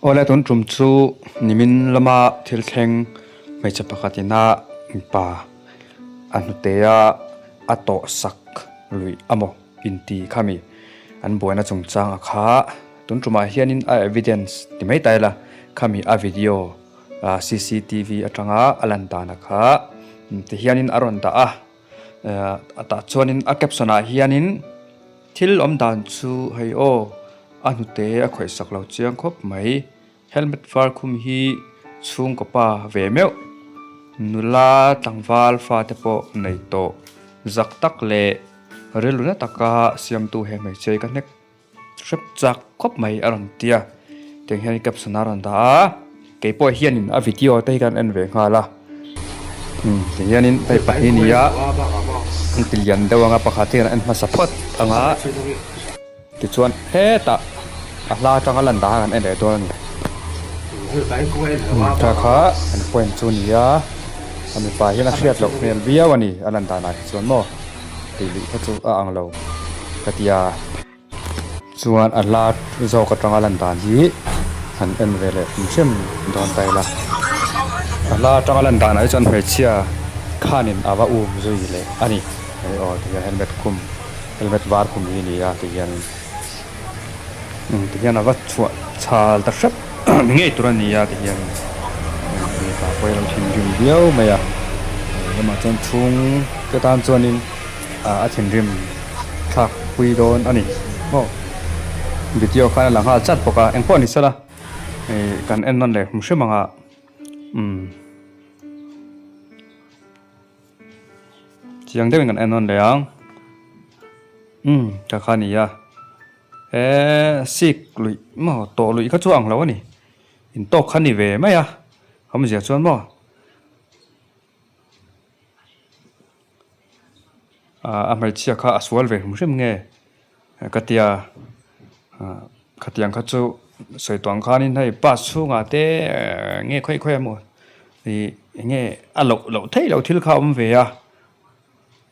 Awle tun tum chu nimin lama thil thleng hmeichhe pakhat ina mipa a hnute a a tawh sak luih amaw inti khami an buaina chungchang a kha tun tumah hianin a evidence ti mai ta ila khami a video cctv atanga a lan dan a kha ti hianin a rawn dah a. A tah chuanin a caption ah hianin thil awm dan chu hei aw a hnute a khawih sak lo chiang khawp mai helmet var khum hi chhungkaw pa ve meuh nula tlangval fate pawh nei tawh zak tak leh rilru na taka siamtu he hmeichhia hi ka hnek Hrep chak khawp mai a rawn ti a, tiang hian caption a rawn dah a, keipawh hianin a video te hi kan en ve nghal a, umm ti hianin hei pahnih a ni a, an ti lian deuh anga pakhat hian a en hmasa phawt ang a, tichuan hetah a hla atanga lan dah kha kan en leh dawn a ni, umm tha kha an point chu a ni a, a mipa hian a hriat loh hmel viau a ni a lan danah hi chuan maw tih luih kha chu a ang lo ka ti a. Chuan a hla zawk atanga lan dan hi han en ve leh hrim hrim dawn ta ila. A hla atanga lan danah hi chuan hmeichhia khanin a va um zui leh a ni. Hei aw tihian helmet khum helmet var khum hi a ni a tihianin umm tihian a va chhuah chhal ta hrep ni ngei tur a ni a tihianin mipa pawh hi a lo thinrim viau mai a lamah chuan chhung te tan chuanin. A thinrim thlak pui dawn a ni maw video khan a la nghal chat bawk a engpawh ni sela ih kan en nawn leh hmu hrim ang a umm chiang deuhin kan en nawn leh ang umm ta kha a ni a he sik luih maw tawh luih kha chu a ang lo a ni intawk kha a ni ve mai a awmzia chuan maw. A hmeichhia kha a sual ve hrim hrim nge ka tia khatiang kha chu sawi tawh ang khanin hei bus chhungah te nge khawi khawi emaw ih eng nge a loh loh theih loh thil kha a awm ve a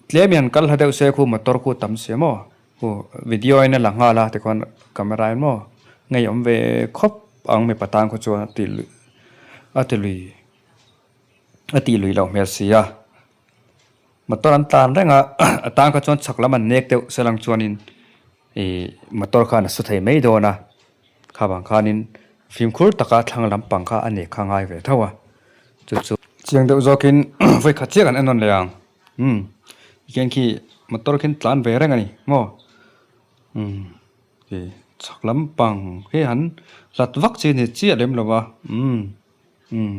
tlem hian kal hla deuh se khu motor khu tam si maw khu video in a la nghal a tikhuan camera in maw ngei awm ve khawp ang mipa tan khaw chuan a ti lui a ti lui. A tih lui loh hmel si a, motor an tlan reng a, a tan kha chuan chhak lam an nek deuh se lang chuanin ih motor khan a su thei mai dawn a, kha vang khanin fimkhur taka thlang lampang kha a nek kha ngai ve tho a, chu chu. Chiang deuh zawkin vawi khat chiah kan en nawn leh ang, umm tikhian khi motor khian tlan ve reng a ni maw umm ih chhak lampang hi han hlat vak chi a ni chiah lem lo a umm. Umm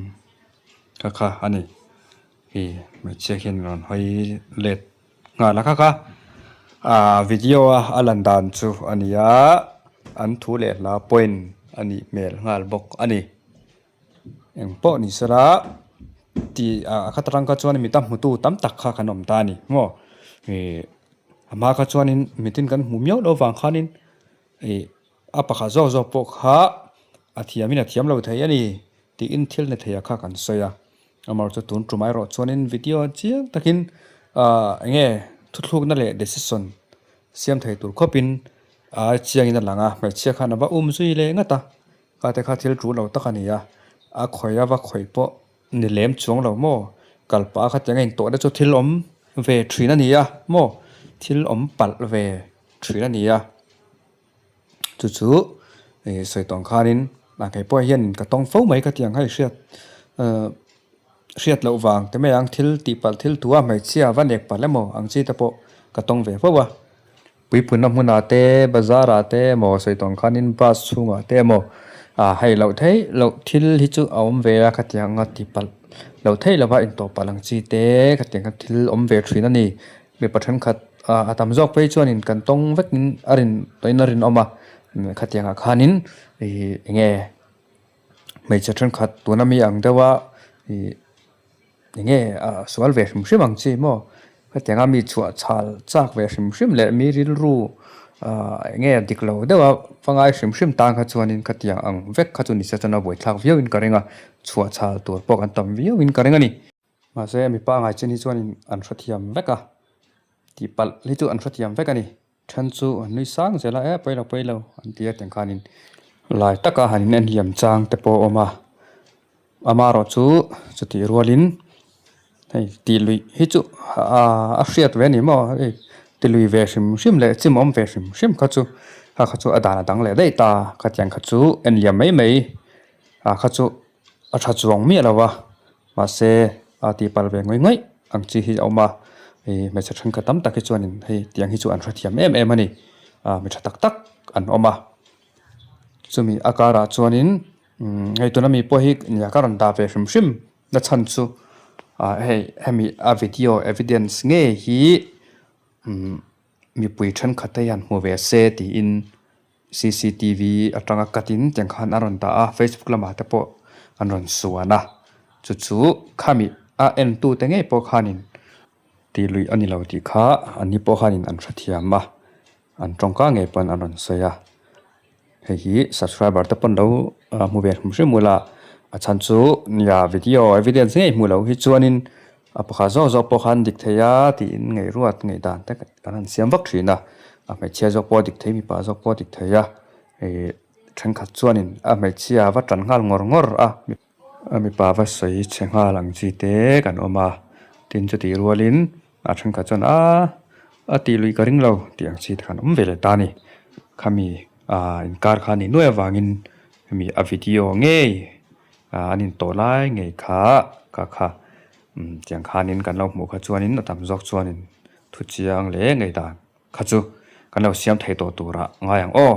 ka kha a ni hi hmeichhia khian rawn hawi let nghal a kha kha ah video a a lan dan chu a ni a an thu leh hla point a nih hmel nghal bawk a ni eng pawh ni sela tih ah kha atang kha chuan mita hmutu tam tak kha kan awm ta a ni maw ih a hma kha chuanin mitin kan hmu miau loh vang khanin ih. A pakhat zawk zawk pawh kha a thiamin a thiam lo thei a ni tiin thil ni theia kha kan sawi a. Amaherawhchu chu tun tum erawh chuanin video chiang takin ahh eng nge thuthlukna leh decision siam thei tur khawpin a chiangin a lang a. Hmeichhia khan a va um zui leh ngat a, kha te kha thil tul lo tak a ni a, a khawih a va khawih pawh ni lem chuang lo maw? Kal pah a khatiang a intawhna chu thil awm ve thin a ni a maw? Thil awm palh ve thin a ni a. Chu chu ih sawi tawng khanin a kei pawh hian ka tawng fo mai ka ti ang kha i hriat ahh hriat loh vang ti mai ang thil tih palh thil thu a hmeichhia va nek palh emaw ang chi te pawh ka tawng ve fo a. Puipunna hmunah te bazar ah te emaw sawi tawng khanin bus chhungah te emaw ah hei loh theih loh thil hi chu a awm ve a ka ti ang a ti palh loh theih lova intawh palh ang chi te ka ti ang kha thil awm ve thin a ni. Mipa thenkhat a tam zawk phei chuanin kan tawng vekin a rin tawhin a rinawm a khatiangah khanin ih eng nge hmeichhe thenkhat tuna mi ang deuha ih eng nge a sual ve hrim hrim ang chi maw khatianga mi chhuah chhal chak ve hrim hrim leh mi rilru ah eng nge dik lo deuha pangai hrim hrim tan kha chuanin khatiang ang vek kha chu ni se chuan a buaithlak viauin ka ring a chhuah chhal tur pawh kan tam viauin ka ring a ni. Mahse mipa ngai chin hi chuanin an hrethiam vek a, tih palh hi chu an hrethiam vek a ni. Then chu an nui sang zel a, e pawi lo pawi lo an ti a tiang khanin. Lai taka han in en hliam chang te pawh a awm a amaherawh chu chutih rualin hei tih luih hi chu aaa a hriat ve a ni maw hei ti lui ve hrim hrim leh chim awm ve hrim hrim kha chu kha kha chu a dan a dang leh daih ta khatiang kha chu en liam mai mai ah kha chu a tha chuang miah lo va mahse a tih palh ve ngawih ngawih ang chi hi a awm a ih hmeichhe thenkhat tam tak hi chuanin hei tiang hi chu an hrethiam em em a ni ah mi tha tak tak an awm a. Chumi a karah chuanin umm hei tuna mi pawh hi nia ka rawn dah ve hrim hrim na chhan chu ah hei hemi a video evidence ngei hi umm mipui thenkhat te hian hmu ve se tiin cctv atanga cut in tiang khan a rawn dah a facebook lamah te pawh an rawn suan a chu chu khami a en tu te ngei pawh khanin tih luih a ni lo tih kha an ni pawh khanin an hrethiam a. An tawngka ngei pawn an rawn sawi a, hei hi subscriber te pawn lo hmu ve hrim hrim ula, a chhan chu nia video evidence ngei hmuh loh hi chuanin a pakhat zawk zawk pawh khan dik thei a tiin ngaihruat ngaihdan te kan han siam vak thin a, a hmeichhia zawk pawh a dik thei mipa zawk pawh a dik thei a, ih thenkhat chuanin a hmeichhia va tan nghal ngawr ngawr a. A mipa va sawi chhe nghal ang chi te kan awm a, tin chutih rualin a thenkhat chuan aaa a tih luih ka ring lo tih ang chi te khan awm ve leh ta a ni. Khami aaa inkar kha a nih nuai avangin hemi a video ngei aaa an intawh lai ngei kha ka kha umm tiang khanin kan lo hmuh kha chuanin a tam zawk chuanin thu chiang leh ngei dan kha chu kan lo siam thei tawh turah ngai ang aw.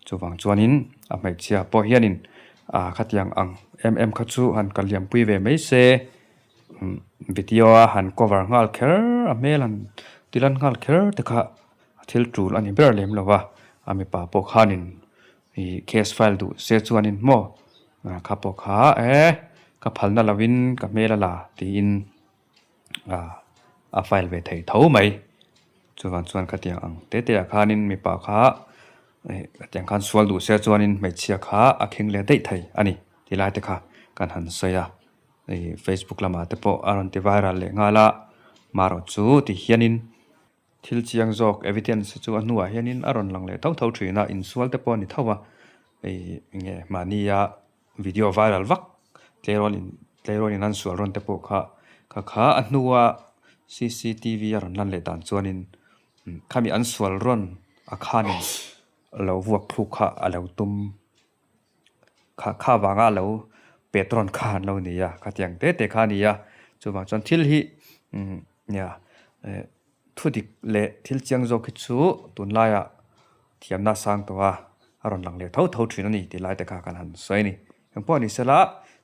Chuvang chuanin a hmeichhia pawh hianin ah khatiang ang em em kha chu han kal liampui ve mai se umm video a han cover nghal kher a hmel han ti lan nghal kher te kha a thil tul a ni ber lem lo va a mipa pawh khanin ih case file duh se chuanin maw kha pawh kha e ka phalna lovin ka hmel a la tiin. Ah a file ve thei tho mai chuvang chuan khatiang ang te te ah khanin mipa kha eh khatiang khan sual duh se chuanin hmeichhia kha a kheng leh daih thei a ni ti lai te kha kan han sawi a ih facebook lamah te pawh a rawn ti viral leh nghal a marawh chu ti hianin. Thil chiang zawk evidence hi chu a hnuah hianin a rawn lang leh tho tho thin a, insual te pawh a ni tho a, hei enge mahnia video viral vak tleirawl in tleirawl in an sual rawn te pawh kha kha kha a hnua cctv a rawn lan leh dan chuanin khami an sual rawn a khanin lo vuak thluk kha a lo tum. Kha kha vanga lo pet rawn kha an lo ni a, khatiang te te kha a ni a, chuvang chuan thil hi umm nia eh thu dik leh thil chiang zawk hi chu tunlaiah thiamna a sang tawh a, a rawn lang leh tho tho thin a ni tih lai te kha kan han sawi a ni. Engpawh ni sela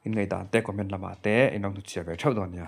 in ngaihdan te comment lamah te in lo hnuchhiah ve theuh dawn nia.